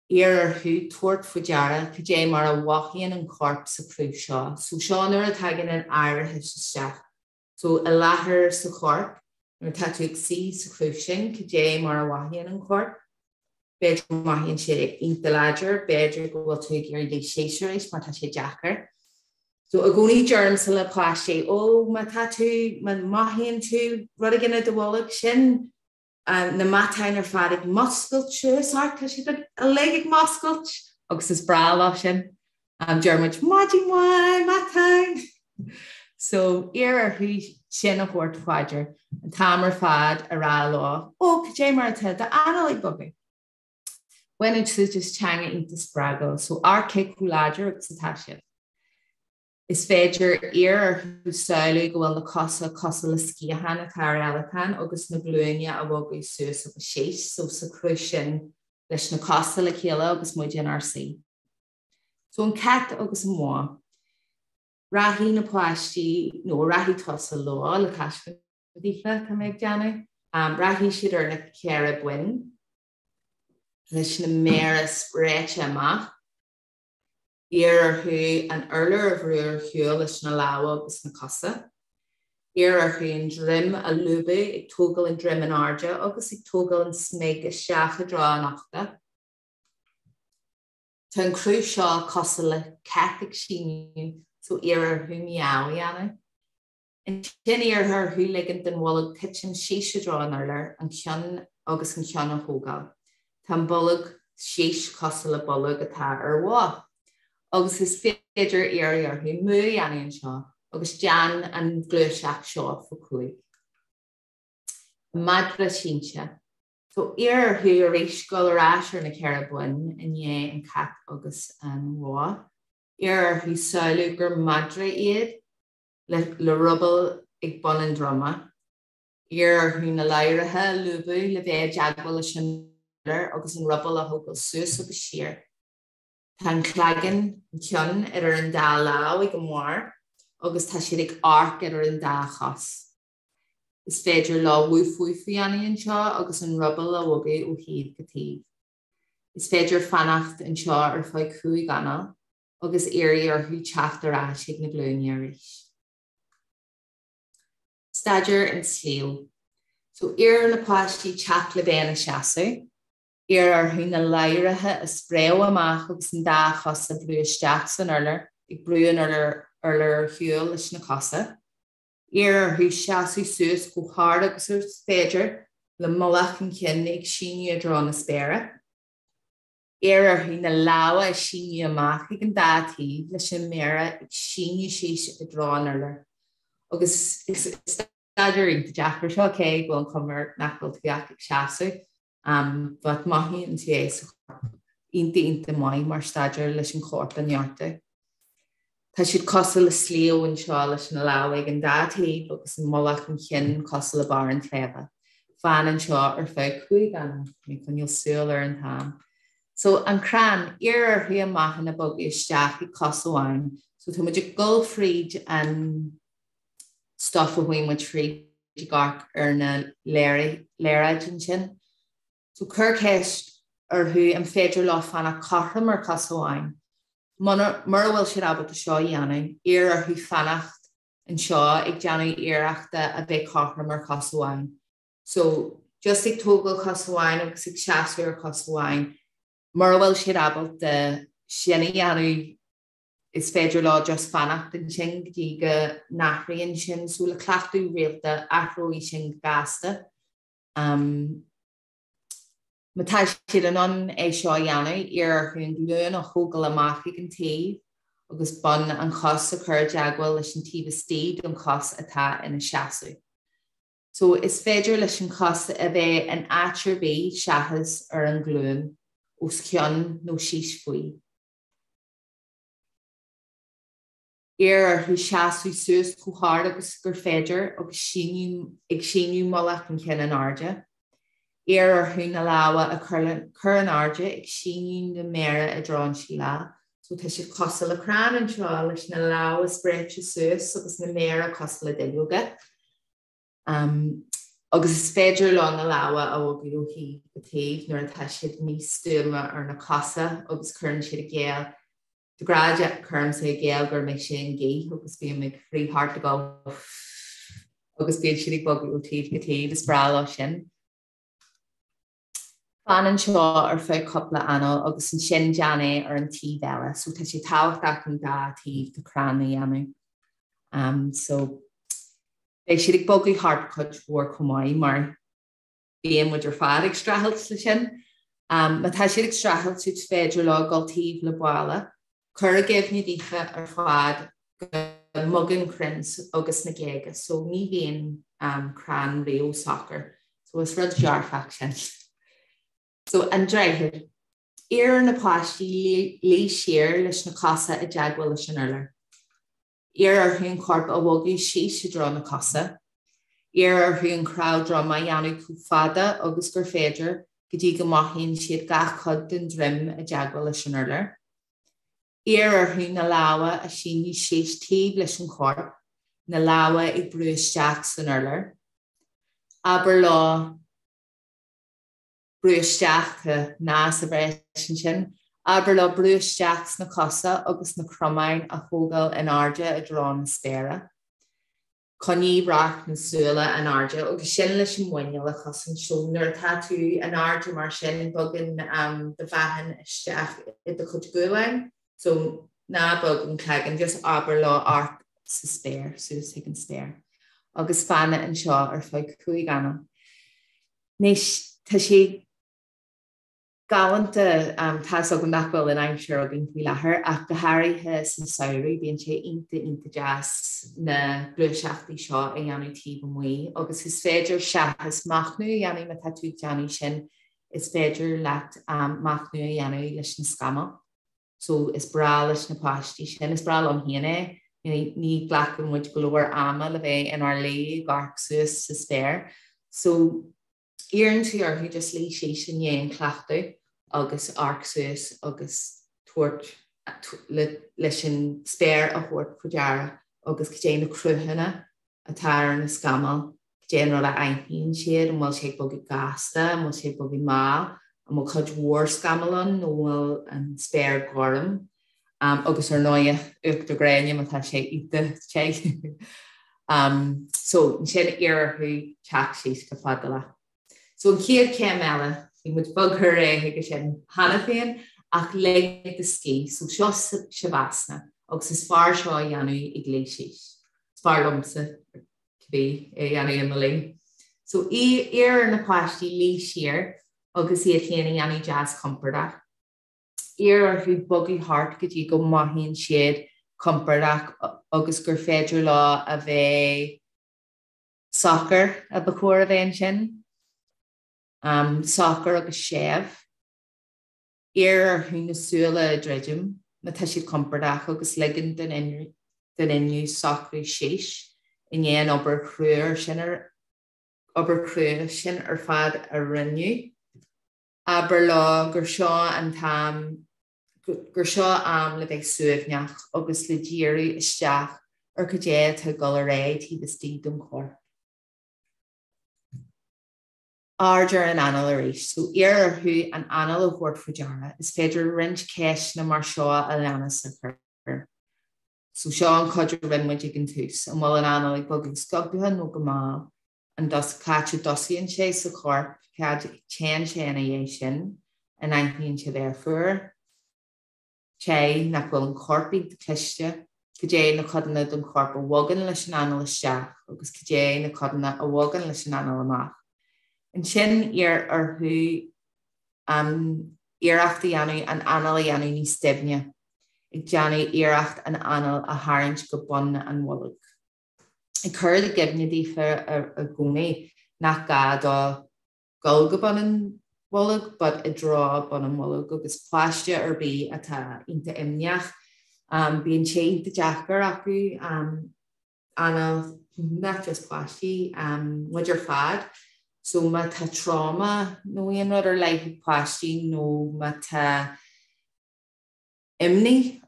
S2: Iarr orthu tabhairt faoi deara cad é mar a mhothaíonn an corp sa chruth seo. So seo nuair a tagann an aireachas isteach. So i láthair sa chorp, nuair atá tú ag suí sa chruth sin, cad é mar a mhothaíonn an corp. B'fhéidir go mothaíonn sé iontach láidir, b'fhéidir go bhfuil tú ag iarraidh luí síos arís mar tá sé deacair. So i gcónaí deirimse le páistí, ó má tá tú, má mothaíonn tú rud éigin i do bholg, sin na matáin ar fad ag muscailt suas ort, tá siad uilig ag muscailt agus is breá leo sin. Deir muid maidin mhaith, matáin! So iarr orthu sin a thabhairt faoi deara an t-am ar fad a rá leo, ó cad é mar atá d'anáil ag bogadh? Bain úsáid as teanga iontach spreagúil, so amharc cé chomh láidir agus atá siad. Is féidir iarr orthu samhlú go bhfuil na cosa cosúil le sciatháin atá ar fhéileacán agus na glúine a bhogadh suas agus síos, so sa chruth sin leis na cosa le chéile agus muid inár suí. So an cat agus an bhó. Rachaidh na páistí, nó rachaidh tusa leo le taispeáint daofa, tá mé ag déanamh. Rachaidh siad ar na ceithre boinn leis na méara spréite amach. Iarr orthu an urlár a bhrú ar shiúl leis na lámha agus na cosa. Iarr orthu an droim a lúbadh, ag tógáil an droim in airde agus ag tógáil an smig isteach i dtreo an uchta. Tá an cruth seo cosúil le cat ag síneadh so iarr orthu meow a dhéanamh. Ansin iarr orthu ligint don bholg titim síos i dtreo an urláir, an ceann agus an ceann a thógáil. Tá an bolg síos cosúil le bolg atá ar bhó. Agus is féidir iarraidh orthu mú a dhéanamh anseo agus déan an ghluaiseacht seo fá chúig. Madra sínte. So iarr orthu arís dul ar ais ar na ceithre boinn i ndiaidh an cat agus an bhó. Iarr orthu samhlú gur madra iad le le ruball ag bun an droma. Iarr orthu na ladhracha a lúbadh le bheith i dteagmháil leis an urlár agus an ruball a thógáil suas agus siar. Tá an cloigeann, an ceann, idir an dá lámh ag an mbarr agus tá siad ag amharc idir an dá chos. Is féidir leo woof woof a dhéanamh anseo agus an ruball a bhogadh ó thaobh go taobh. Is féidir fanacht anseo ar feadh chúig anáil agus iarraidh orthu teacht ar ais ag na glúine arís. Staidéar an sliabh. So iarr ar na páistí teacht le bheith ina seasamh. Iarr orthu na ladhracha a spréadh amach agus an dá chos a bhrú isteach san urlár, ag brú an urláir ar shiúl leis na cosa. Iarr orthu seasamh suas chomh hard agus is féidir, le mullach an chinn ag síneadh i dtreo na spéire. Iarr orthu na lámha a shíneadh amach ag an dá taobh leis na méara ag síneadh síos i dtreo an urláir. Agus is staidéar iontach deacair seo, cé go bhfuil an chuma air nach bhfuil tú ach ag seasamh, but mothaíonn tú é sa chorp. Iontach iontach maith mar staidéar leis an chorp a neartú. Tá siad cosúil le sliabh anseo leis na lámha ag an dá taobh agus an mullach an chinn cosúil le barr an tsléibhe. Fan anseo ar feadh 5 anáil, ag coinneáil súil ar an t-am. So, an crann, iarr orthu a meáchan a bhogadh isteach ag cos amháin. So tá muid ag dul fríd an stuff a chuaigh muid fríd ag amharc ar na léaráid ansin. So cuir ceist orthu an féidir leo fanacht cothrom ar chos amháin. Mura bhfuil siad ábalta seo a dhéanamh, iarr orthu fanacht anseo ag déanamh iarrachta a bheith cothrom ar chos amháin. So just ag tógáil cos amháin agus ag seasamh ar chos amháin. Mura bhfuil siad ábalta sin a dhéanamh, is féidir leo just fanacht ansin go dtí go n-athraíonn sin. So le cleachtadh rialta, athróidh sin go gasta. Má tá siad in ann é seo a dhéanamh, iarr orthu an ghlúin a thógáil amach ag an taobh agus bun an chos a chur i dteagmháil leis an taobh istigh den chos atá ina seasamh. So, is féidir leis an chos a bheith in áit ar bith seachas ar an ghlúin, os cionn nó síos faoi. Iarr orthu seasamh suas chomh hard agus gur féidir agus síneadh ag síneadh mullach an chinn in airde. Iarr orthu na lámha a chur in airde ag síneadh na méara i dtreo an tsíleá. So tá siad cosúil le crann anseo leis na lámha spréite suas agus na méara cosúil le duilleoga. Agus is féidir leo na lámha a bhogadh ó thaobh go taobh nuair atá siad níos stuama ar na cosa agus cuireann siad i gcéill De ghnáth cuirimse i gcéill gur mise an ghaoth agus bím ag rith thart ag dul agus bíonn siad ag bogadh ó taobh go taobh, is breá leo sin. Fan anseo ar feadh cúpla anáil agus ansin déan é ar an taobh eile, so tá sé tábhachtach an dá taobh de chrann a dhéanamh. Um, so beidh siad ag bogadh thart cuid mhór chomh maith mar Bíonn muid ar fad ag streachailt le sin. Má tá siad ag streachailt is féidir leo dul taobh le balla. Cuir i gcuimhne daofa ar fad go mbogann crainn agus na géaga so ní bhíonn crann riamh socair. So is rud dearfach sin. So an droichead. Iarr ar na páistí luí siar leis na cosa i dteagmháil leis an urlár. Iarr orthu an corp a bhogadh síos i dtreo na cosa. Iarr orthu an crá droma a dhéanamh chomh fada agus gur féidir go dtí go mothaíonn siad gach cuid den droim i dteagmháil leis an urlár. Iarr orthu na lámha a shíneadh síos taobh leis an chorp, na lámha ag brú isteach san urlár. Abair leo. brú isteach, tá "na" sa bhreis ansin, abair leo brú isteach sna cosa agus na cromáin a thógáil in airde i dtreo na spéire. Coinnigh radharc na súile in airde agus sin leis an muineál a chosaint. So nuair atá tú in airde mar sin bogann do mheáchan isteach i do chuid gualainn. So ná bog an cloigeann, just abair leo amharc sa spéir, suas chuig an spéir. Agus fan anseo ar feadh 5 anáil. Anois, tá sé galánta, tá's agam nach bhfuil an aimsir againn faoi láthair, ach go háirithe sa samhradh, bíonn sé iontach, iontach deas na gluaiseachtaí seo a dhéanamh taobh amuigh agus is féidir seachas machnamh a dhéanamh má tá tú ag déanamh sin, is féidir leat machnamh a dhéanamh leis na scamaill. So is breá leis na páistí sin, is breá liom féin é. Ní ghlacann muid go leor ama le bheith inár luí ag amharc suas sa spéir. So iarrann tú orthu just luí síos i ndiaidh an cleachtadh agus amharc suas agus tabhairt leis an spéir a thabhairt faoi deara agus cad é na cruthanna atá ar na scamaill, cad é an rud a aithníonn siad, an bhfuil sé ag bogadh gasta, an bhfuil sé ag bogadh mall, an bhfuil cuid mhór scamall ann nó an bhfuil an spéir gorm, agus ar ndóighe, uachtar gréine má tá sé iontach te. Um, so ansin iarr orthu teacht síos go fadálach. So an chéad chéim eile, bhí muid bogtha ar aghaidh chuige sin cheana féin, ach lig do scíth, so seo Shavasana, agus is fearr seo a dhéanamh ag luí síos. Is fearr liomsa cibé é a dhéanamh i mo luí. So iarr ar na páistí luí siar agus iad féin a dhéanamh deas compordach. Iarr orthu bogadh thart go dtí go mothaíonn siad compordach agus gur féidir leo a bheith socair a ba chóir a bheith ansin. Socair agus séimh. Iarr orthu na súile a dhruidim má tá siad compordach agus ligean don inniu socrú síos i ndiaidh an obair chrua sin ar obair chrua sin ar fad a rinneadh. Abair leo gur seo an t-am gur seo am le bheith suaimhneach agus le díriú isteach ar cad é atá ag dul ar aghaidh taobh istigh den chorp. Aird ar an anáil arís, so iarr orthu an anáil a thabhairt faoi deara. Is féidir roinnt ceisteanna mar seo a leanas a chur. So seo an chuid a rinne muid ag an tús, an bhfuil an anáil ag bogadh sciobtha nó go mall? An cá háit a dtosaíonn sé sa chorp, cá dtéann sé ina dhiaidh sin, an aithníonn siad aer fuar, te, nach bhfuil an corp iontach cliste, cad é na codanna den chorp a bhogann leis an anáil isteach agus cad é na codanna a bhogann leis an anáil amach. Ansin iarr orthu iarracht a dhéanamh an anáil a dhéanamh níos doimhne, ag déanamh iarracht an anáil a tharraingt go bun an bhoilg. Ag cur i gcuimhne daofa i gcónaí nach gá dó dul go bun an bhoilg but i dtreo bun an bhoilg agus páiste ar bith atá iontach imníoch bíonn sé iontach deacair acu anáil, not just páistí, muid ar fad. So má tá trauma nó aon rud ar leith ag páistí nó má tá imní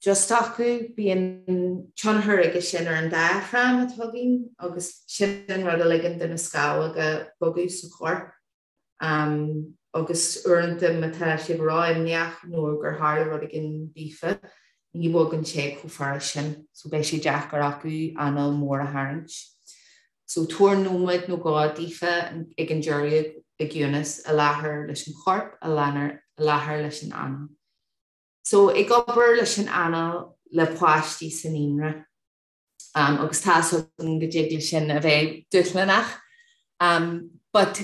S2: just acu, bíonn tionchar aige sin ar an diaphragm atá againn agus sin an rud a ligeann do na scamhóga bogadh sa chorp. Agus uaireanta má tá siad ró-imníoch nó gur tharla rud éigin daofa, ní bhogann sé chomh fada sin, so beidh sé deacair acu anáil mór a tharraingt. So tabhair nóiméad nó dhó daofa ag an deireadh i gciúnas, i láthair leis an chorp, i láthair leis an anáil. So ag obair leis an anáil le páistí sa naíonra. Agus tá a fhios agam go dtig leis sin a bheith dúshlánach. But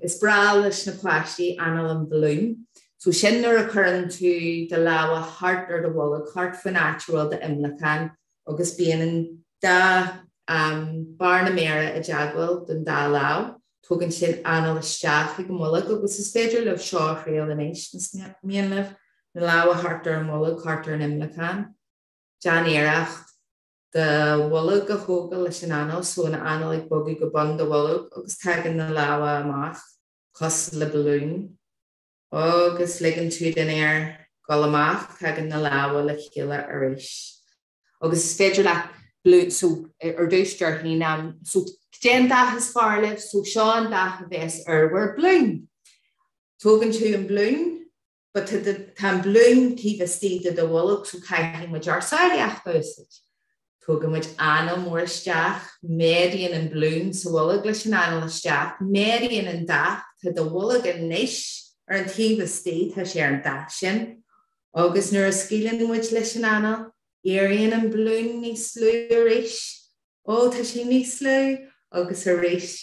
S2: is breá leis na páistí anáil an bhalúin. So sin nuair a chuireann tú do lámha thart ar do bholg, thart faoin áit a bhfuil d'imleacán agus bíonn an dá barr na méara i dteagmháil don dá lámh. Tógann sin anáil isteach chuig an mbolg agus is féidir libh seo a thriail anois, más mian libh, na lámha thart ar an mbolg, thart ar an imleacán. Déan iarracht do bholg a thógáil leis an anáil, so an anáil ag bogadh go bun do bholg agus tagann na lámha amach cosúil le balún agus ligeann tú den aer dul amach, tagann na lámha le chéile arís. Agus is féidir leat balún, so ar dtús déarfainn um, so cad é an dath is fearr libh, so seo an dath a bheas ar bhur balún. Tógann tú an balún, but tá an balún taobh istigh de do bholg so caithfidh muid ár samhlaíocht a úsáid. Tógann muid anáil mór isteach, méadaíonn an balún sa bholg leis an anáil isteach, méadaíonn an dath, tá do bholg anois ar an taobh istigh, tá sé ar an dath sin, agus nuair a scaoileann muid leis an anáil, éiríonn an balún níos lú arís, ó tá sé níos lú, agus arís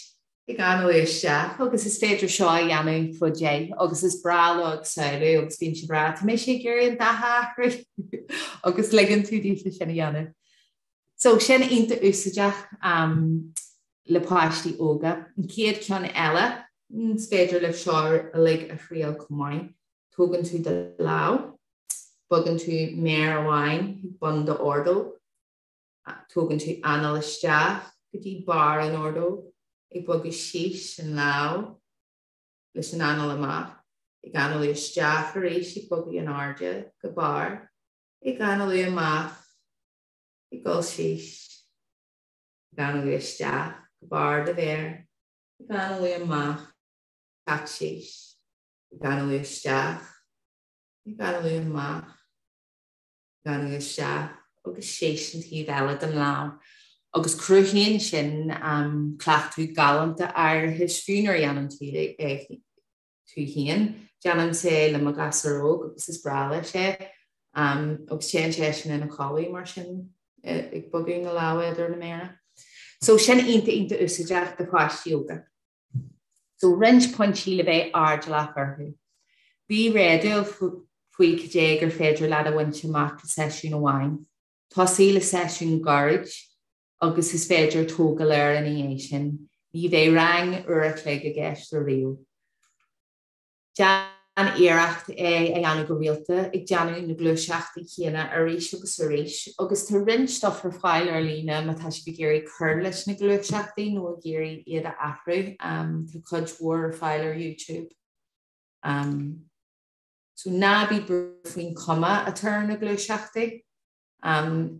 S2: ag análú isteach agus is féidir seo a dhéanamh fá dheich agus is breá leo ag samhlú agus bíonn siad ag rá tá mise ag iarraidh an dath a athrú agus ligeann tú daofa sin a dhéanamh. So sin iontach úsáideach um, le páistí óga. An chéad ceann eile, is féidir libh seo uilig a thriail chomh maith. Tógann tú do lámh, bogann tú méar amháin chuig bun d'ordóg, Tógann tú anáil isteach go dtí barr an ordóg, ag bogadh síos an lámh leis an anáil amach, ag análú isteach arís, ag bogadh in airde go barr, ag análú amach, ag dul síos, ag análú isteach go barr do mhéar, ag análú amach, teacht síos, ag análú isteach, ag análú amach. Ag análú isteach agus síos an taobh eile den lámh. Agus cruthaíonn sin cleachtadh galánta aireachais fiú nuair a dhéanann tú é tú féin. Déanaimse é le mo ghasúr óg agus is breá leis é. Agus téann seisean ina chodladh mar sin ag bogadh na lámha idir na méara. So sin iontach iontach úsáideach do pháistí óga. So roinnt pointí le bheith airdeallach orthu. Bí réadúil faoi cad é gur féidir leat a bhaint amach i seisiún amháin. Tosaigh le seisiún gairid agus is féidir tógáil air ina dhiaidh sin. Ní bheidh rang uair a chloig i gceist ariamh. Déan iarracht é a dhéanamh go rialta, ag déanamh na gluaiseachtaí céanna arís agus arís, agus tá roinnt stuff ar fáil ar líne má tá sibh ag iarraidh cur leis na gluaiseachtaí nó ag iarraidh iad a athrú. Tá cuid mhór ar fáil ar YouTube. So ná bí buartha faoin chuma atá ar na gluaiseachtaí.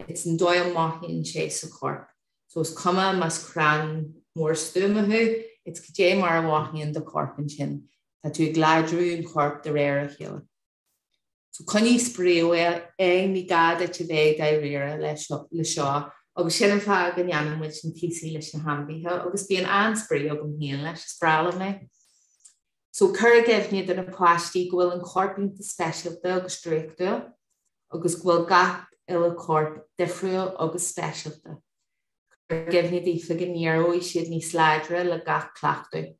S2: It's an dóigh a mothaíonn sé sa chorp. So is cuma más crann mór stuama thú, it's cad é mar a mhothaíonn do chorp ansin. Tá tú ag láidriú an choirp de réir a chéile. So coinnigh spraíúil é, ní gá duit a bheith dáiríre le seo agus sin an fáth go ndéanann muid na píosaí leis na hainmhithe agus bíonn an-spraoi agam féin leis, is breá liom é. So cuir i gcuimhne do na páistí go bhfuil an corp iontach speisialta agus draíochtúil agus go bhfuil gach uile chorp difriúil agus speisialta. Cuir i gcuimhne daofa go n-éireoidh siad níos láidre le gach cleachtadh.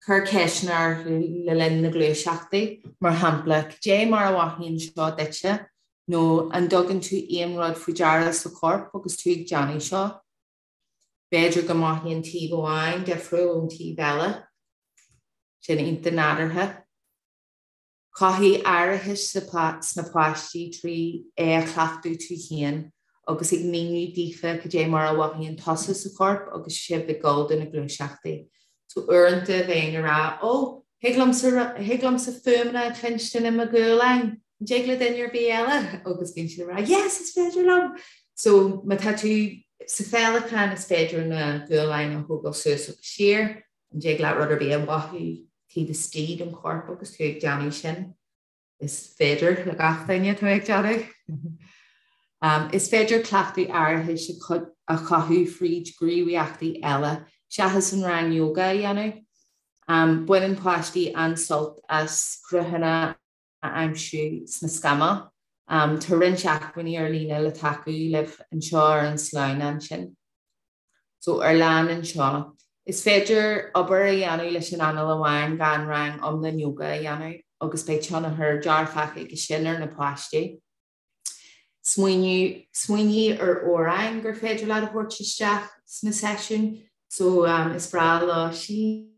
S2: Cuir ceisteanna orthu le linn na gluaiseachtaí, mar shampla, 'Cad é mar a mhothaíonn seo duitse? nó 'An dtugann tú aon rud faoi deara sa chorp agus tú ag déanamh seo? B'fhéidir go mothaíonn taobh amháin difriúil ón taobh eile. Sin iontach nádúrtha. Cothaigh aireachas sna páistí trí é a chleachtadh tú féin agus ag míniú daofa cad é mar a mhothaíonn tusa sa chorp agus sibh ag dul do na gluaiseachtaí. So uaireanta bheinn ag rá, 'Ó, thig liomsa, thig liomsa fuaimeanna a chluinstin i mo ghualainn, an dtig le duine ar bith eile? Agus bíonn siad ag rá, 'Yes, is féidir liom! So má tá tú sa féileacán is féidir na gualainn a thógáil suas agus siar, an dtig leat rud ar bith a mhothú taobh istigh den chorp agus tú ag déanamh sin? Is féidir le gach duine atá ag déanamh. Is féidir cleachtadh aireachais a chothú fríd gníomhaíochtaí eile seachas an rang ióga a dhéanamh. Baineann páistí an-sult as cruthanna a aimsiú sna scamaill. Tá roinnt acmhainní ar líne le tacú libh anseo ar an sleamhnán sin. So ar lean anseo. Is féidir obair a dhéanamh leis an anáil amháin gan rang iomlán ióga a dhéanamh agus beidh tionchar dearfach aige sin ar na páistí. Smaoineamh, smaoinigh ar amhráin gur féidir leat a thabhairt isteach sna seisiúin. So is breá leo Sín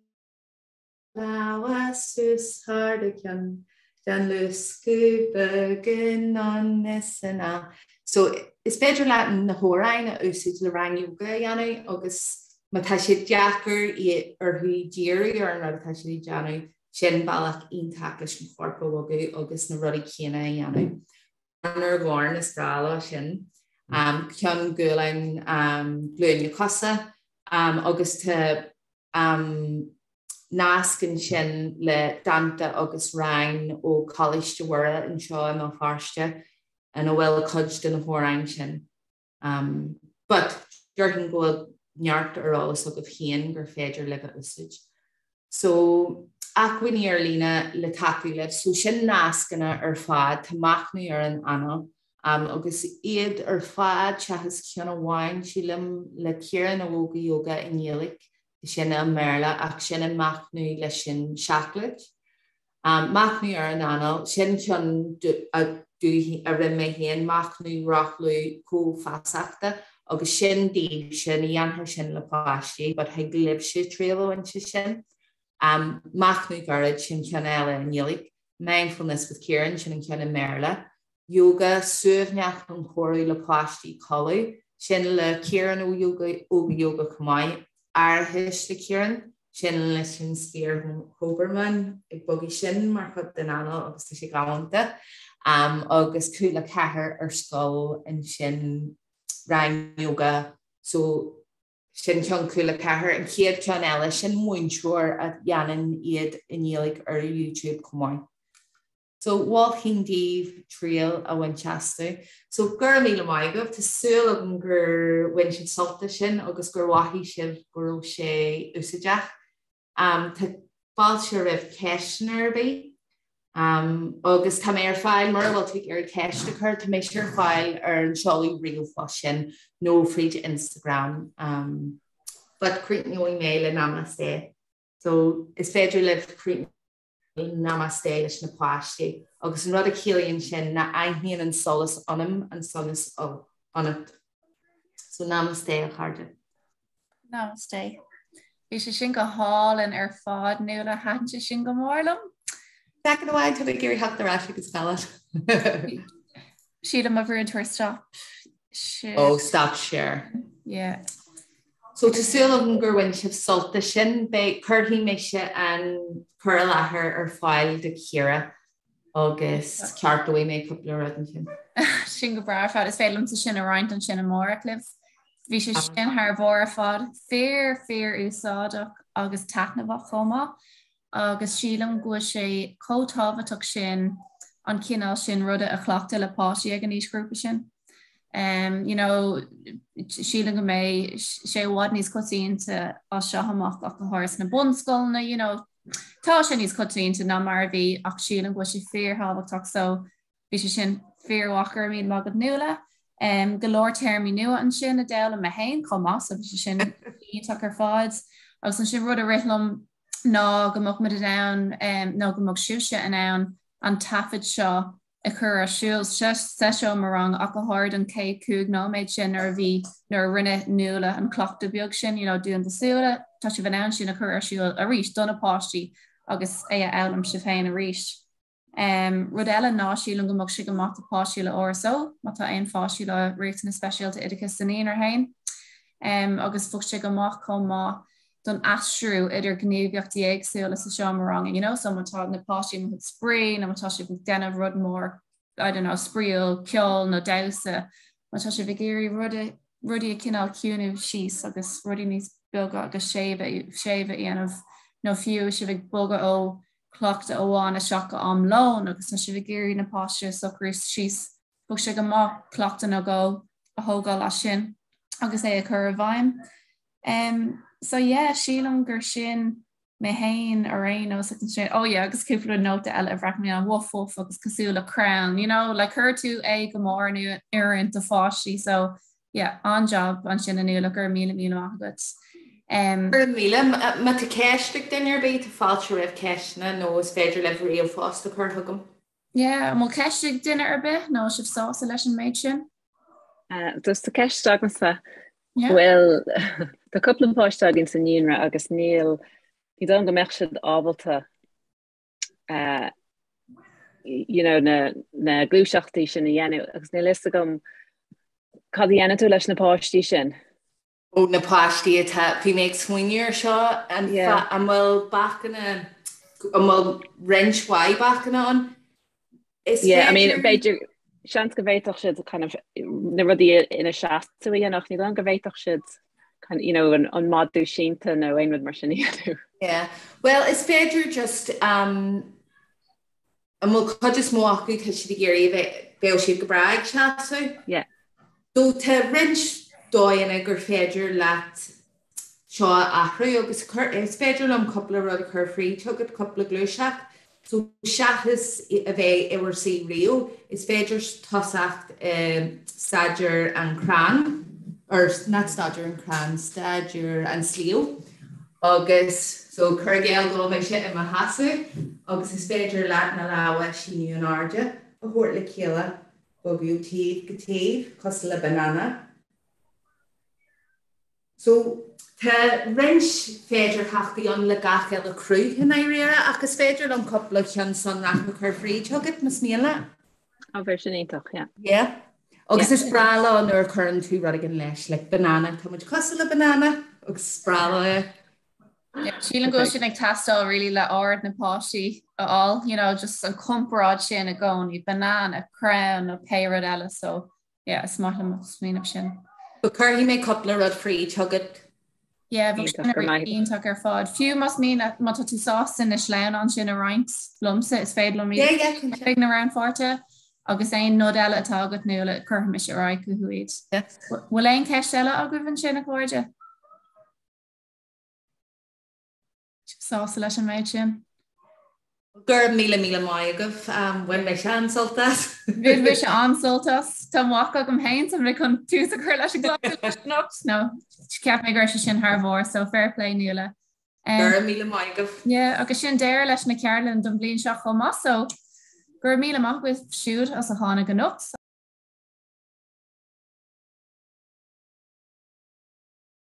S2: do lámha suas thar do cheann, déan luascadh beag anonn is anall. So is féidir leat na hamhráin a úsáid le rang ióga a dhéanamh agus má tá sé deacair orthu díriú ar an rud atá siad ag déanamh, sin bealach iontach leis an chorp a bhogadh agus na rudaí céanna a dhéanamh. Dorn ar dhorn is breá leo sin. Ceann gualainn, glúine cosa agus tá nasc ansin le dánta agus rainn ó Choláiste Mhuire anseo i mBéal Feirste ina bhfuil cuid de na hamhráin sin. But déarfainn go bhfuil neart ar eolas agaibh féin gur féidir libh a úsáid. So acmhainní ar líne le tacú libh. So sin nascanna ar fad, tá machnamh ar an anáil agus iad ar fad seachas ceann amháin sílim le Ciarán ó Óga Yoga i nGaeilge, sin i mBéarla ach sin an machnamh leis an seacláid. Machnamh ar an anáil, sin ceann a rinne mé féin, machnamh rothlú comhfheasachta agus sin daoibhse, ní dhéanfar sin le páistí but thig libhse triail a bhaint as sin. Machnamh gairid, sin ceann eile i nGaeilge. Mindfulness with Ciaran, sin an ceann i mBéarla. Yoga suaimhneach don chóiriú le páistí codladh, sin le Ciarán ó Óga Yoga chomh maith. Aireachas le Ciarán, sin leis an sciar Hoberman ag bogadh sin mar chuid den anáil agus tá sé galánta. Agus Cúla 4 ar scoil ansin rang yoga so sin ceann Cúla 4. An chéad cheann eile sin múinteoir a dhéanann iad i nGaeilge ar YouTube chomh maith. So mholfainn daoibh triail a bhaint astu. So go raibh míle maith agaibh, tá súil agam gur bhain sibh sult as sin agus gur mhothaigh sibh go raibh sé úsáideach. Tá fáilte roimh ceisteanna ar bith. Agus tá mé ar fáil, mura bhfuil tú ag iarraidh ceist a chur, tá mé ar fáil ar an seoladh ríomhphost sin nó fríd Instagram. But críochnóidh mé le Namaste. So is féidir libh críochnú Namaste leis na páistí agus an rud a chiallaíonn sin ná aithníonn an solas ionam an solas ionat. So Namaste a chairde.
S1: Namaste. Bhí sé sin go hálainn ar fad Nuala, thaitin sé sin go mór liom.
S2: Second amháin tá mé ag iarraidh theacht ar ais agus feileann.
S1: Sílim má bhrúnn tú ar stop
S2: share. Oh, stop share.
S1: Yeah.
S2: So tá súil agam gur bhain sibh sult as sin. Beidh, cuirfidh mise an cur i láthair ar fáil do Chiara agus ceartóidh mé cúpla rud
S1: ansin. Sin go breá ar fad. Is féidir liomsa sin a roinnt ansin amárach libh. Bhí sé sin thar barr ar fad. Fíor, fíor úsáideach agus taitneamhach chomh maith. agus sílim go bhfuil sé chomh tábhachtach sin an cineál sin ruda a chleachtadh le páistí ag an aoisghrúpa sin. Um, you know, sílim go mbeidh sé i bhfad níos coitianta as seo amach ach go háirithe sna bunscoileanna, you know, tá sé níos coitianta ná mar a bhí ach sílim go bhfuil sé fíorthábhachtach so bhí sé sin fíormhaith go raibh míle maith agat Nuala. Um, go leor téarmaí nua ansin a d'fhoghlaim mé féin chomh maith so bhí sé sin iontach ar fad. Agus ansin rud a rith liom ná go mbeadh muid in ann nó go mbeadh sibhse in ann an taifead seo a chur ar siúl sa seomra ranga ach go háirid an chéad 5 nóiméad sin nuair a bhí nuair a rinne Nuala an cleachtadh beag sin you know dún do shúile tá sibh in ann sin a chur ar siúl arís do na páistí agus é a fhoghlaim sibh féin arís. Rud eile ná sílim go mbeadh sé go maith do pháistí le RSO, má tá aon pháistí le riachtanas speisialta oideachais sa naíonra féin. Agus bheadh sé go maith chomh maith don aistriú idir gníomhaíochtaí éagsúla sa seomra ranga, you know, so má tá na páistí amuigh ag spraoi nó má tá sibh ag déanamh rud mór, I don't know, spraíúil, ceol nó damhsa, má tá sibh ag iarraidh rudaí, rudaí a cineál ciúnú síos agus rudaí níos beaga agus séimhe, séimhe a dhéanamh nó fiú sibh ag bogadh ó cleachtadh amháin isteach go am lóin agus tá sibh ag iarraidh na páistí a socrú síos, bheadh sé go maith cleachtadh nó dhó a thógáil as sin agus é a chur i bhfeidhm. Um, so yeah, sílim gur sin mé féin ar aon nós agus sin, oh yeah, agus cúpla nóta eile a bhreac mé an woof woof agus cosúil le crann, you know, like chuir tú é go mór in oiriúint do pháistí, so Yeah, an-job ansin a Nuala, go raibh míle míle maith agat.
S2: Um, Go raibh míle, má tá ceist ag duine ar bith, tá fáilte roimh ceisteanna nó is féidir libh ríomhphost a chur chugam.
S1: Yeah, an bhfuil ceist ag duine ar bith nó sibh sásta leis an méid sin?
S3: Uh, Just tá ceist agamsa. Yeah. Bhuel, tá cúpla páiste againn sa naíonra agus níl ní dóigh go mbeadh siad ábalta uh, you know, na, na gluaiseachtaí sin a dhéanamh agus níl fhios agam cad a dhéanann tú leis na páistí sin.
S2: Ó na páistí atá bhí mé ag smaoineamh ar seo an yeah. an bhfuil bacanna an bhfuil roinnt mhaith bacanna ann?
S3: Is yeah, I mean, b'fhéidir seans go bhféadfadh siad kind of na rudaí ina seasamh a dhéanamh ní dóigh go bhféadfadh siad kind of, you know, an, an madadh sínte nó aon rud mar sin a
S2: dhéanamh. Yeah. Well, is féidir just um, an bhfuil cuid is mó acu tá siad ag iarraidh bheith bheadh siad go breá ag seasamh.
S3: Yeah.
S2: So tá roinnt dóigheanna gur féidir leat seo a athrú agus is féidir liom cúpla rud a chur fríd chugat, cúpla gluaiseacht. So seachas a bheith i bhur suí riamh, is féidir tosacht i staidéar an crann, or not staidéar an crann, staidéar an sliabh agus so cur i gcéill go bhfuil mise i mo sheasamh agus is féidir leat na lámha a síneadh in airde, a thabhairt le chéile, bogadh ó taobh go taobh cosúil le banana. So, tá roinnt féidearthachtaí ann le gach uile cruth i ndáiríre ach is féidir liom cúpla ceann sonrach a chur fríd chugat más mian leat.
S3: Á bheadh sin iontach,
S2: yeah. Yeah. Agus is breá leo nuair a chuireann tú rud éigin leis, like banana, tá muid cosúil le banana agus is breá leo
S1: é. Yeah, sílim go bhfuil sin ag teastáil really le aird na páistí a fháil, you know, just an comparáid sin i gcónaí, banana, crann nó pé rud eile, so Yeah, is maith liom an smaoineamh sin.
S2: But cuirfidh mé cúpla rud fríd chugat.
S1: Yeah, bheadh sin iontach ar fad. Fiú más mian leat, má tá tú sásta na sleamhnáin sin a roinnt liomsa, is féidir liom iad a chur chuig na rannpháirtithe agus aon nod eile atá agat Nuala, cuirfidh mise ar aghaidh chucu iad. Bhfuil aon cheist eile agaibh ansin, a chairde? Sásta leis an méid sin?
S2: Go raibh míle míle maith agaibh. Bhain mise an-sult as.
S1: Bhain mise an-sult as. Tá mac agam féin tá mé chun tús a chur leis an gclár anocht. No, cheap mé go raibh sé sin thar bharr, so fair play Nuala.
S2: Go raibh míle maith agaibh.
S1: Yeah, agus sin deireadh leis na ceardlann don bhliain seo chomh maith, so go raibh míle maith agaibh siúd as a tháinig anocht.